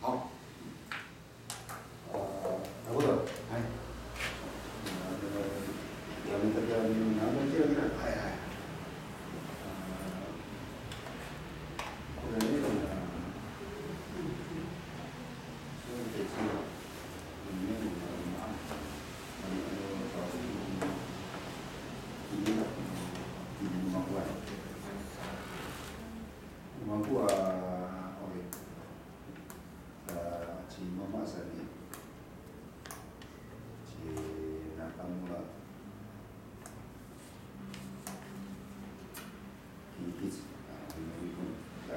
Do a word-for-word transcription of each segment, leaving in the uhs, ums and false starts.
好。 あ、なるほど。はい。あの、やめたから、何回切らない。はいはい。あ、これね、そうですよ。ね、あの、あの、あの、Mako a, okay. A, ci mama sa ni, ci Nakamura Kiikic, a, Amerikon, a,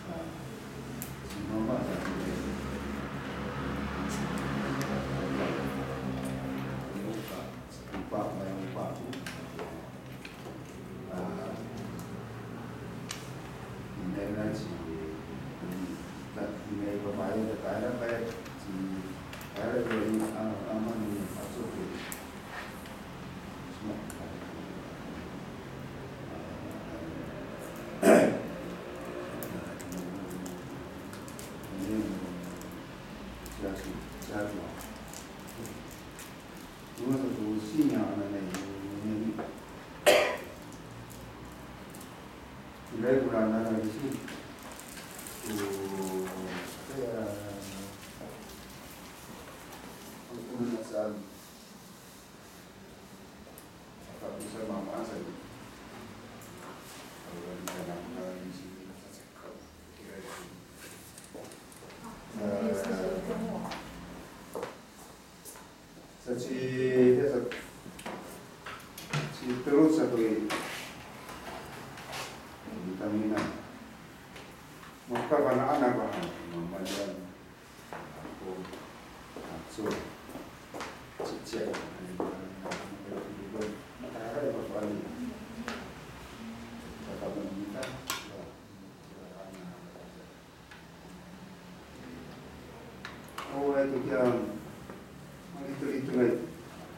a, ci mama sa ni, upa, upa, upa. A, inay na ci, inay babae, kaya kaya ci, kaya kaya, a, ama ni, aso ko. Siya, siya, siya. Roma sato, o singya hananay, o niyam i. Iray ko nanay iso. O, kaya, ano ko nana saan. Aka ko sa mama sa. Ano ko nana saan, iso. Iray ko. Sa ci, sa, ci teloc sato i, i tamiyanan. Mafana' ako han, mamalian ako, aco, cicek, matararay mafana'. Tataman kita. Awaay to kiya, malitelitengay.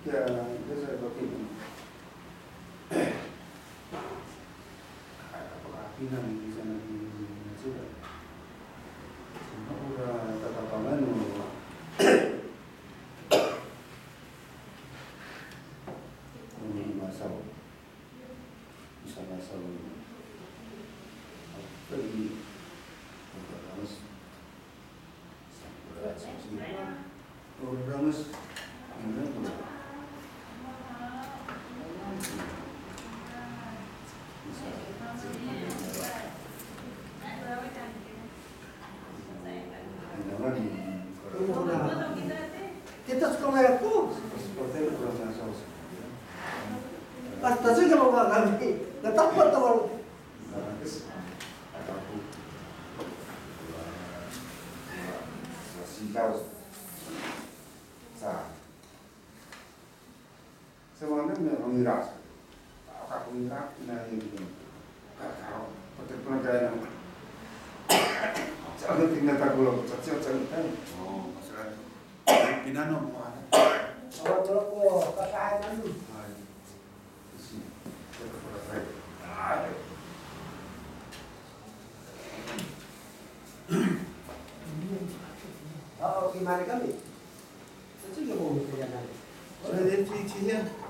Kiya, kiya sa bakin. Ay, apakapinang, hindi sa naging sila. Sino ko na tatapangan mo? Ano yung masaw? Isa na sa, ah, pwede. Ang pagkakas. Sa pagkakas. Ang pagkakas. Kita sekolah aku. Hasta sih kalau nggak ngerti. Nggak tahu, nggak tahu. Sa. Sa, mana na rongira sa. Aka rongira na ini. Ka, ka, pati pernah kaya na. Sa, ano tingnan ta ko lang, sa, sa, sa, sa. Oh, masalah. Pinano mo, ano? Awa, tolo ko, kakain, ano? Ay. Isi. Sa, sa, sa, sa. Ay. Oo, kimari kami. Sa, sa, sa, sa, sa. Sa, sa, sa, sa.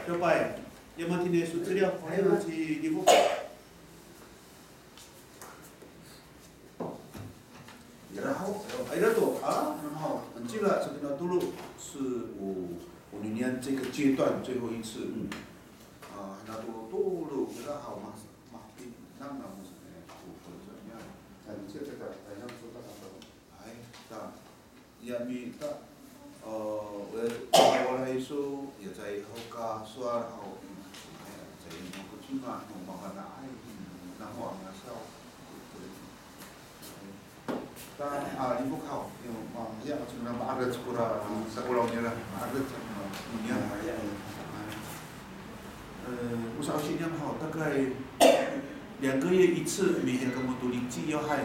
Siopay, ya matini so celiyaw, ay, ci Lifo. Ira ho, ira to, a, ano ho, ancila sa kina tolo, 是我，我 ninian 这个阶段最后一次，嗯。A, na to tolo, ira ho, mas, mas, pinang na mo sa, e, ko, ko sa niya. Ancila sa ka, taynang so ta ka. Ay, ta. Ya mita, e, wala, wala iso, ya caay ho ka sowal haw, ya caay ho ko cima, no mafana'ay, naho a ngasaw. Ta, a, Lifo haw, yo, ma, ya, cima ma'arec kora, sa kolaw nira, ma'arec, ma, niya. E, o sa'osi niyam haw, 大概两个月一次, mihiya kamo to 零七 yo hay.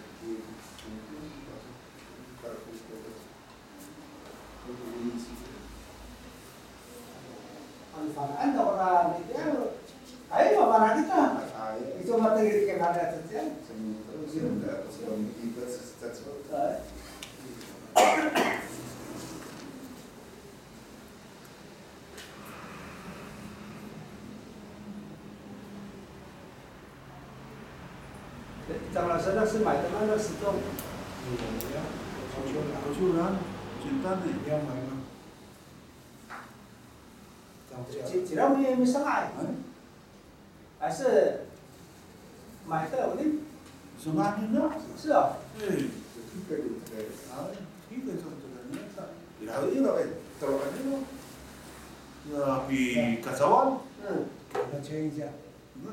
Ano, fana'an to kora mitiya, ay, mafana' kita. Ay. Ito matengil kita. Ay. Ita sa, 是买的吗？那时钟？不是啦，简单的。你要买吗？这样子啊。这，这让你没上来。嗯？还是买的，我的。是吗？是啊。对。啊，一个这么这个，你看，然后一个，哎，这个，哎，这个，比卡扎万。嗯。我们签一下。嗯。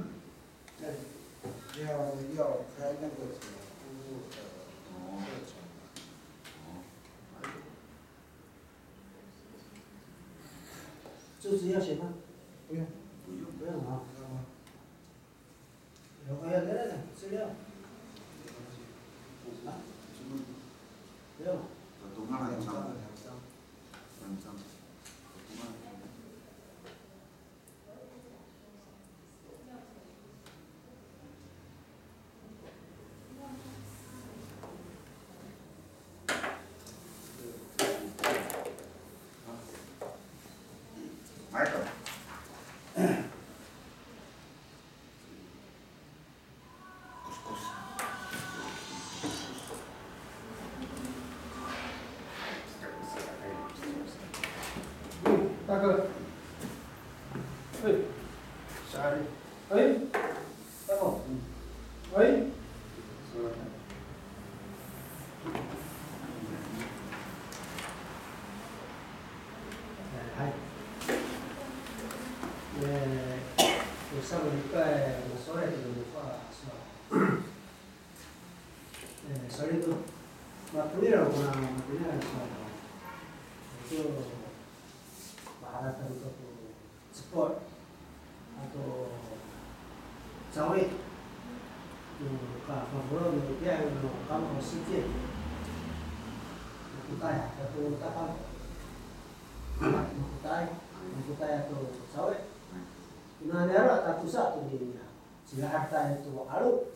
要，要开那个什么，部落的课程啊。哦。住址要写吗？不用。不用。不用啊。知道吗？有，哎呀，来来来，资料。啊？什么？不用。两张。两张。两张。大哥。哎。哎。大哥。哎。哎，嗨。Sa malikay, masoray to no mako a sowal. E, sowal to, matengil ako na, matengil ako sowal. Ito, maharateng to ko cepo' ato cawi'. No kafangkolo no itiya no kamo siki. Makotay, ato tapang. Makotay, makotay ato cawi'. Ina niyaro' tatosa to niniya. Cila'er tayo to 'alo.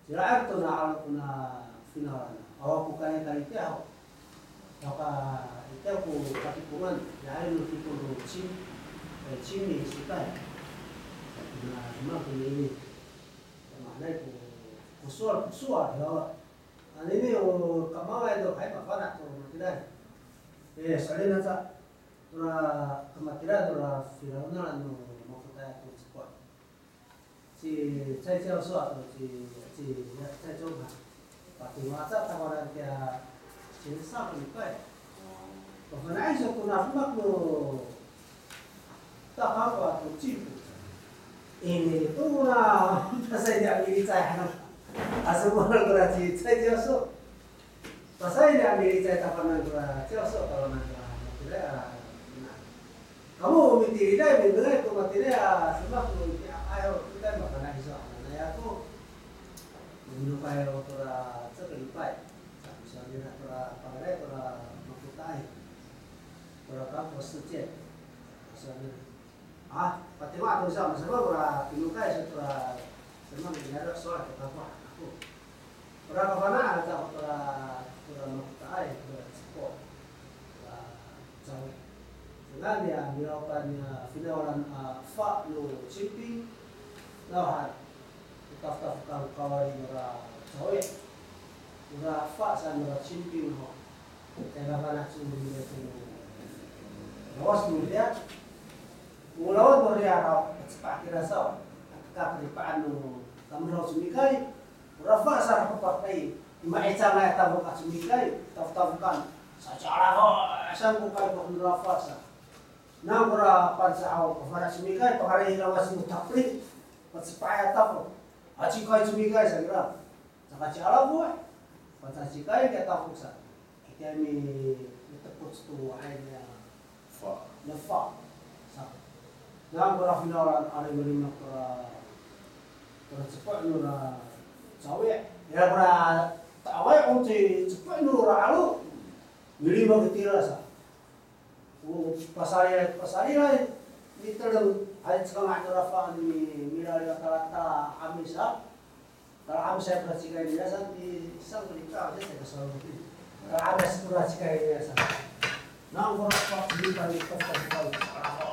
Cila'er to na 'alo kona finawlan. Awa ko kani kani tiya ho. Maka itiya ko katipongan, ya no kito no cim, e, cimi sitay. Na, roma ko nini. Maanay ko, ko sowal, ko sowal, ya. Anini o kamangay to, hay mafana' to matiraay. E, sowal sa. Tora kamatira tora finawlan no makotay ato cepo'. Ci 蔡教授 ato ci, ci 蔡中涵. Patingwa sa takowanan kiya ci 上个礼拜. Pafana'ay sa kona demak no Tapangan ato cimpo. Ini to na, pasayra a milicay han. Asa ko kora ci 蔡教授. Pasayra a milicay tapangan kora 教授, tapangan kora matiraay a, na. Kamo mitiliday, mitiliday ko matiraay a, demak ko itiyaay ho, kita mafana' iso hananay ako. Minokay ho tora 这个礼拜. Sa, miso nira tora pangalay tora makotay. Tora kako 事件. Sa nira. A, patingwa to sa, masama kora pinokay sa tora, sama niyaro' sowal to kako han ako. Ora kafana'an aca ko tora, tora makotay, tora cepo', tora cawi'. Saan niya, milaopan niya finawlan a fa no cimping, nawhani, taftafokan kawali nora cawi'. Nora fa sa nora cimping ho. Kaya kafana' ciming nira to no lawac no riyar. O lawac no riyar haw, pacepa' kira saw. Kakeripaan no tamdaw cimikay. Ora fa sa ko pakay, i ma'icangay a tafok a cimikay, taftafokan. Sa cala ko, saan ko kalifok nora fa sa. Nang kora Pangcah haw, kafana' cimikay, pakaray i lawac no tapeli, pacipa'ay a tafok. A cikay cimikay sa kira. Saka cala ko, Pangcah cikay kiya tafok sa. Itiya mi, mitepoc to ay niya. Fa. Na fa. Sa. Na kora finawlan ari malima kora, kora cepo' nora cawi'. Ya kora ta'away o ci cepo' nora 'alo. Milima ko tira sa. O pasalilay, pasalilay. Miteleng, ay cekanga' nora fa mi, milaliw a tala, tala'amis sa. Tala'amis sa kora cikay nira sa, i, 上个礼拜 aw sa, teka sa. Tala'amis sa kora cikay nira sa. Nang kora pa, di pa, di pa, di pa, di pa.